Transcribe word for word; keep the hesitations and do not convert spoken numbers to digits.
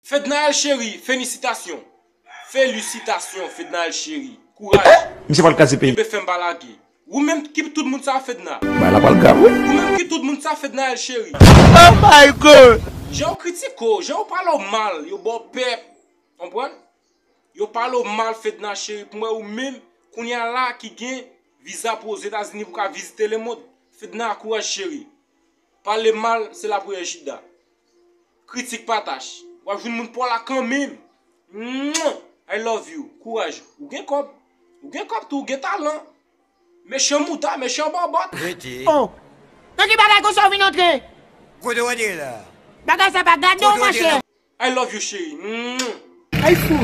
Fednaelle cheri, felisitasyon. Felisitasyon, Fednaelle cheri. Kouraj. Misye pral kraze peyi. Kenbe fèm, pa lage. Ou menm ki tout moun sa, Fedna. Bagay la pral grav wi. Ou menm ki tout moun sa, Fednaelle cheri. Oh my God. Jan yo kritike w, jan yo pale w mal, yo ba w pèp. Konprann? Yo pale w mal, Fedna cheri. Pou mwen, ou menm kounye a la ki gen viza pou Ozetazini pou ka vizite lemond. Fedna, kouraj cheri. Pale mal, se lapriyè Jida. Kritik pa tach. W ap jwenn moun pa w la kanmenm. Mwah! I love you. Kouraj. Ou gen kòb. Ou gen kòb tou, ou gen talan. Mechan mouda, mechan bòbòt. Oh. Nan ki bagay konsa w vin antre? Kote w antre la? Bagay sa pa gade w, monchè. I love you, cheri. Mwah! Ay fou.